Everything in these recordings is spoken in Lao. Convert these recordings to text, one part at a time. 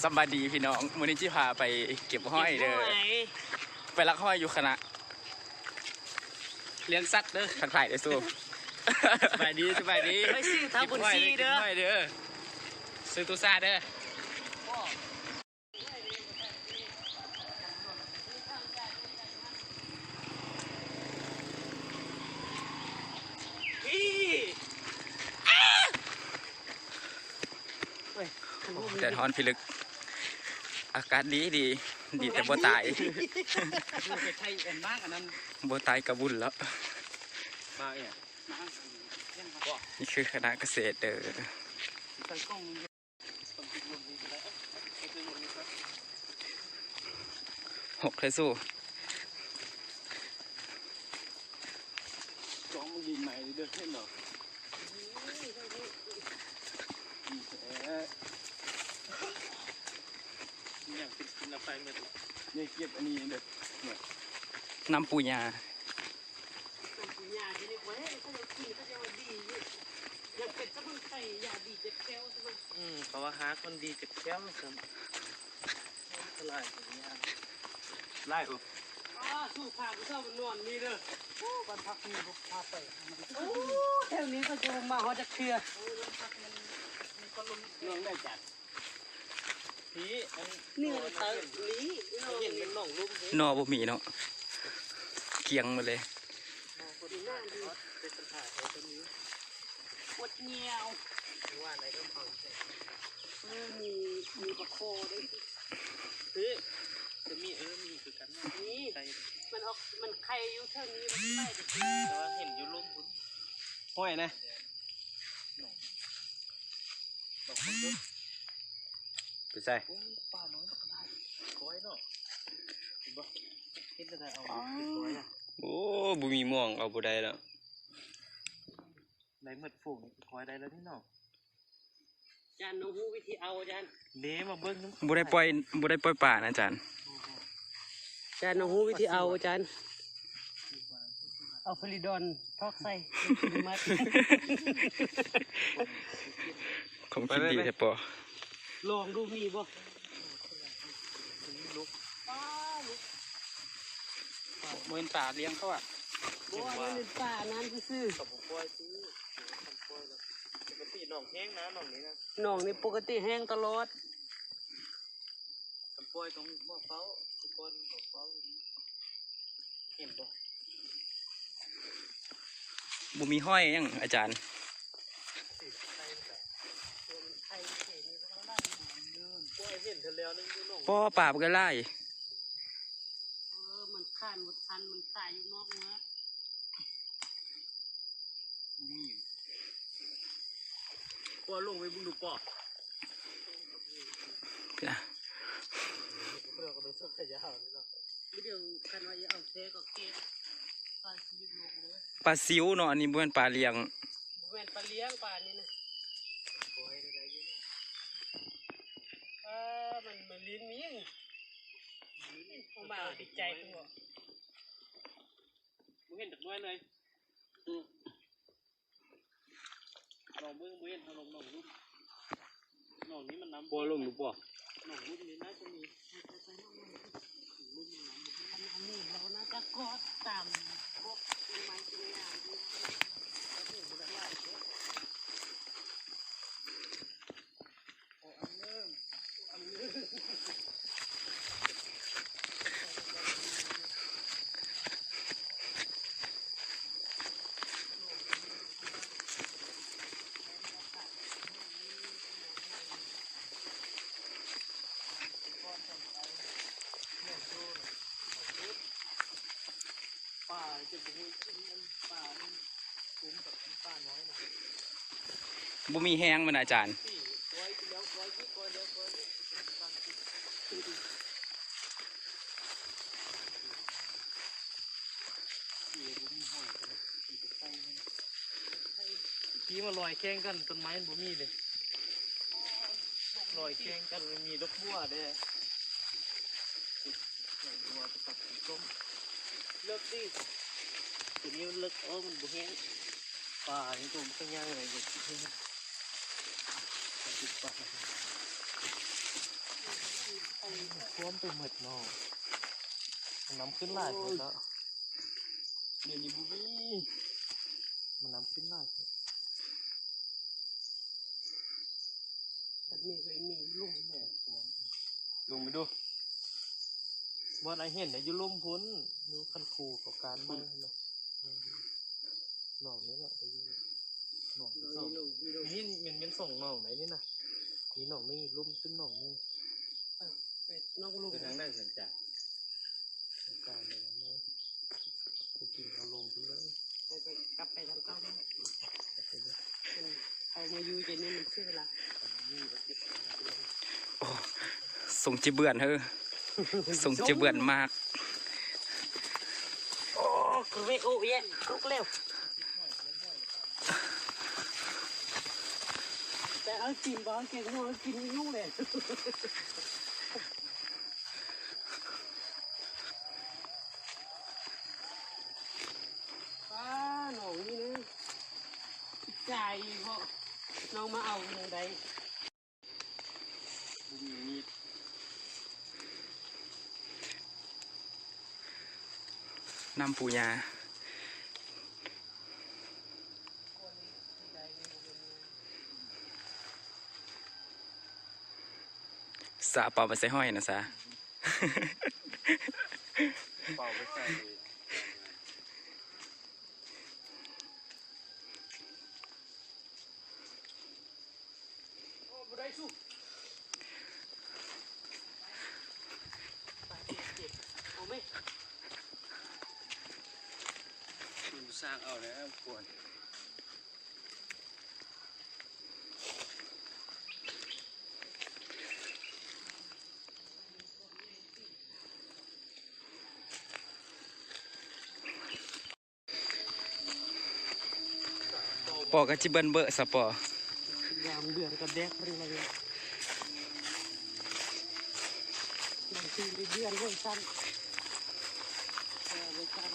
ສະບາຍດີພີ່ນ້ອງ ມື້ນີ້ຊິພາໄປເກັບຫອຍເດີ ເກັບຫອຍ ໄປລັກຫອຍຢູ່ຄະນະລ້ຽງສັດເດີ. ທັກທາຍເດີສູ່ ສະບາຍດີ ສະບາຍດີ ໄປຊື້ທາບຸນຊີເດີ ເກັບຫອຍເດີ ຊື້ຕູ້ຊາເດີ. ໂອ້ ແດດຮ້ອນພິລຶກ ອາກາດດີດີ ດີແຕ່ບໍ່ຕາຍ ບໍ່ຕາຍກະບຸນແລ້ວ. ນີ້ຄືຄະນະກະເສດເດີ. ຫົກເລີຍສູ່ ຈອງດິນໃໝ່ເດີ ເຫັນບໍ່? ນີ້ເກັບອັນນີ້ເດີ ນ້ຳປູຫຍ້າ. ອືມ ເຂົາວ່າຮາກມັນດີຈັກແຂ້ວຊັ້ນ ຫຼາຍ ຫຼາຍ. ໂອ້ ສູ້ພາຜູ້ສາວມານອນນີ້ເດີ. ໂອ້ ບ້ານພັກນີ້ບໍ່ພາໄປ ໂອ້ ແຖວນີ້ກໍຈະບໍ່ມາຮອດຈັກເທື່ອ ເມືອງໃດຈັກ. ນີ້ ອັນນີ້ ເອີ ນີ້ ເຫັນເປັນໜອງລຸ່ມ ໜໍ່ບໍ່ມີເນາະ ກ້ຽງໝົດເລີຍ. ປວດແຍວ ວ່າໄດ້ກໍເອົາ ເອີ ມີ ມີປາຄໍເດ້ ເອີ ຈະມີ ເອີ ມີຄືກັນເນາະ ມີ ໄຂ່ ມັນອອກ ມັນໄຂ່ຢູ່ແຖວນີ້ ມັນໄຂ່ ແຕ່ວ່າເຫັນຢູ່ລຸ່ມພຸ້ນ ຫ້ອຍນະ. ໄປໃສ? ໂອ້ ປານ້ອຍກໍໄດ້ ກ້ອຍເນາະ ເຫັນບໍ່? ເຮັດແນວໃດເອົາໄປກ້ອຍນະ? ໂອ້ ບໍ່ມີໝ່ວງ ເອົາບໍ່ໄດ້ແລ້ວ ໄດ້ໝົດຝູງນີ້ ກ້ອຍໄດ້ແລ້ວນີ້ເນາະ. ອາຈານ ນ້ອງຮູ້ວິທີເອົາ ອາຈານ ເດ້ ມາເບິ່ງນຳ ບໍ່ໄດ້ປ່ອຍ ບໍ່ໄດ້ປ່ອຍປານະ ອາຈານ. ອາຈານ ນ້ອງຮູ້ວິທີເອົາ ອາຈານ ເອົາຟະລິດອນຖອກໃສ່ ຄວາມຄິດດີແທ້ປໍ. ລອງດູ ມີບໍ່? ບໍ່ເຫັນປາລ້ຽງເຂົາອະ ບໍ່ ອັນນັ້ນເປັນປາອັນນັ້ນຊື່ໆ ເຂົາບໍ່ປ່ອຍຕິ ເຂົາປ່ອຍແລ້ວ ປົກກະຕິໜອງແຫ້ງນະ ໜອງນີ້ນະ ໜອງນີ້ປົກກະຕິແຫ້ງຕະຫຼອດ. ຄັນປ່ອຍຕ້ອງເຝົ້າ ຄືກ່ອນເຂົາເຝົ້າ ເຫັນບໍ່? ບໍ່ມີຫອຍຫຍັງ ອາຈານ. ເຫັນເທື່ອແລ້ວໜຶ່ງຢູ່ໜອງ ປໍ ປາມັນກໍຫຼາຍ. ເອີ ມັນຄານບໍ່ທັນ ມັນຕາຍຢູ່ນອກເນາະ. ປໍ ລົງໄປເບິ່ງດູປໍ. ດຽວຄັນວ່າຈະເອົາແທ້ກໍເກັບ ປາຊິວເນາະ ອັນນີ້ບໍ່ແມ່ນປາລ້ຽງ ບໍ່ແມ່ນປາລ້ຽງ ປານີ້ນະ. ເອີ ມັນ ມັນຫຼິ້ນມີຫຍັງ ອອກມາດີໃຈເພິ່ນບໍ. ບໍ່ເຫັນຈັກໜ່ວຍເລີຍ. ອືມ ລອງເບິ່ງ ບໍ່ເຫັນເຮົາລົງໜອງລຸ່ມ ໜອງນີ້ມັນນ້ຳ ບໍ່ລົງຢູ່ບໍ່? ໜອງລຸ່ມນີ້ໜ້າຈະມີ ໄປໆ ໜອງລຸ່ມນີ້ ນ້ຳນີ້ ເຮົາໜ້າຈະກອດຕາມພວກຕົ້ນໄມ້ຕົ້ນຫຍ້ານີ້ ເອົາຫູບໍ່ໄດ້ຫຼາຍເດ້. ບໍ່ມີແຮງແມ່ນອາຈານ? ທີ່ມາລອຍແຂ່ງກັນ ຕົ້ນໄມ້ມັນບໍ່ມີເດ້. ລອຍແຂ່ງກັນ ມັນມີດອກບົວເດ້ ດອກບົວກັບຕົ້ນ ເລິກດີ ໂຕນີ້ມັນເລິກ ເອີ ມັນບໍ່ແຫ້ງ ປານີ້ໂຕມັນກໍໃຫຍ່ເລີຍ ປາຕິດປາ. ຖ້ວມໄປໝົດເນາະ ນ້ຳຂຶ້ນຫຼາຍໂພດເນາະ ດຽວນີ້ບໍ່ມີ ມັນນ້ຳຂຶ້ນຫຼາຍໂພດ. ແບບນີ້ເຄີຍມີຢູ່ລຸ່ມແຫຼະ ລົງໄປດູ ບ່ອນອ້າຍເຫັນນະ ຢູ່ລຸ່ມພຸ້ນ ຢູ່ຄັນຄູເຂົາການໄມ້ນະ ເອີ ໜອງນີ້ແຫຼະ ໜອງທີ່ສອງ ນີ້ແມ່ນ ແມ່ນສອງໜອງໃດນີ້ນະ ມີໜອງໜຶ່ງ ລຸ່ມຂຶ້ນໜອງໜຶ່ງ ໄປ ໄປນອກລຸ່ມ ໄປທາງໃດຊັ້ນຈ້ະ? ໄປ ໄປ ກັບໄປທາງເກົ່າ ໄປເລີຍ ມັນເອົາມາຢູ່ໃຈນີ້ມັນເສຍເວລາ. ໂອ້ ຊົງຈິເບື່ອນເຮີ ຊົງຈິເບື່ອນມາກ. ໂອ້ ກະເວໂອແຍະ ທຸກແລ້ວ ແຕ່ເອົາຈິມບໍ່ເອົາເກັ່ງ ເອົາກິນຢູ່ແຫຼະ. ປ້າ ໜອງນີ້ນະ ອີກາຍເພາະນ້ອງມາເອົາໜຶ່ງໄດ້ ບໍ່ມີມີດ ນ້ຳປູຢາ. ສາ ເປົ່າໄປໃສ່ຫອຍນະສາ ເປົ່າໄປໃສ່ ໂອ້ ບໍ່ໄດ້ສຸ ເອົາແມະ ມັນສ້າງເອົາແລ້ວກວນ. ປໍກະຈິເບິ່ນເບີສະປໍ ຍາມເດືອນກະແດກເລີຍ ບາງທີເດືອນເລີຍຊັ້ນ ເອີ ເລີຍຊັ້ນ.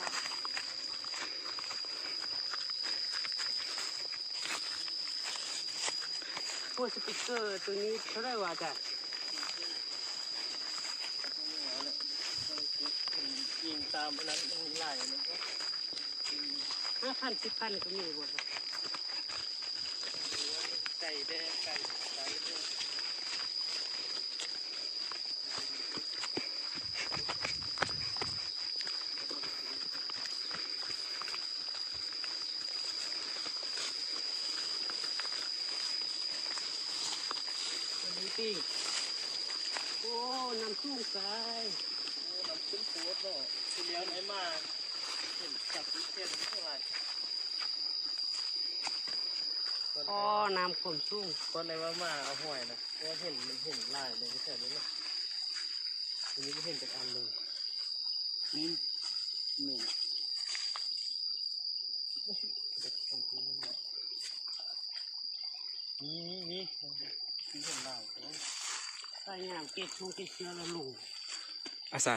ໂອ້ ສະປີກເກີໂຕນີ້ເທົ່າໃດວະອາຈານ? ອີງຕາມອັນນັ້ນ ມັນມີຫຼາຍອັນນັ້ນ ຫ້າພັນ ສິບພັນ ກະມີບໍ່? ໄກແດ່ ໄກ ໄກແດ່. ໂອ້ ນ້ຳສູງກາຍ ໂອ້ ນ້ຳຂຶ້ນໂພດເນາະ ທີ່ແລ້ວໄດ້ມາເຫັນສັດເຫັນເຫັນເທົ່າໃດ. ອໍ ນ້ຳຖ້ວມສູງ ກ່ອນໄດ້ວ່າມາເອົາຫອຍນະ ເພາະວ່າເຫັນ ມັນເຫັນຫຼາຍເລີຍແຖວນີ້ນະ ທີນີ້ບໍ່ເຫັນຈັກອັນເລີຍ. ນີ້ ນີ້ ນີ້ ນີ້ ນີ້ ເຫັນຫຼາຍ ພະຍາຍາມເກັບ ເກັບເຊື້ອແລ້ວລົງ ອາສາ.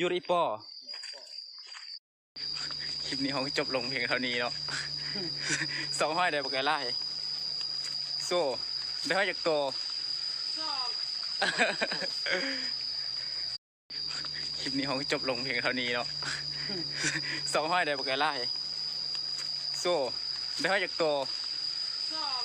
ຢູລິປໍ ຄລິບນີ້ເຮົາກໍຈົບລົງພຽງເທົ່ານີ້ເນາະ ສອງຮ້ອຍ ໄດ້ບັກຫຼາຍ ໂຊ ໄດ້ຮອດຈັກໂຕ? ສອງ. ຄລິບນີ້ເຮົາກໍຈົບລົງພຽງເທົ່ານີ້ເນາະ ສອງຮ້ອຍ ໄດ້ບັກຫຼາຍ ໂຊ ໄດ້ຮອດຈັກໂຕ? ສອງ.